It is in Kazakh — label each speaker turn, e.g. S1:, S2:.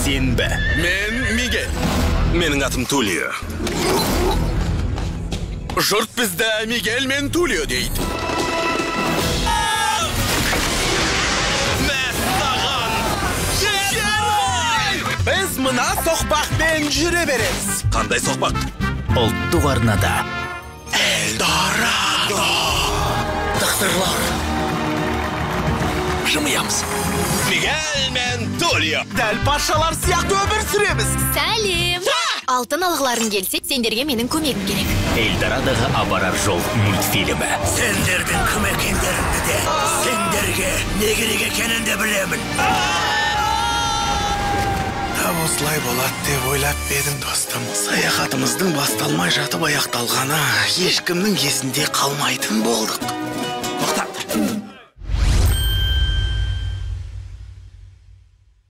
S1: Сенбі.
S2: Мен Мигель. Менің атым Тулио. Жұрт бізді Мигель мен Тулио дейді. Мәссаған! Жер! Біз мына соқпақпен жүре береміз. Қандай соқпақ?
S1: Ұлттық арнада.
S2: Эльдорадо! Тақсырлар! Жымиямыз. Мигель мен Тулио. Дәл патшалар сияқты өмір сүреміз.
S3: Сәлем! Алтын алғыларың келсе, сендерге менің көмегім керек.
S1: Эльдорадоға апарар жол мультфильмі.
S4: Сендердің кім екендеріңді де, сендерге не керек екенін де білемін.
S5: Тап осылай болады деп ойлап едім, достым. Саяхатымыздың басталмай жатып аяқталғаны ешкімнің есінде қалмайтын болдық.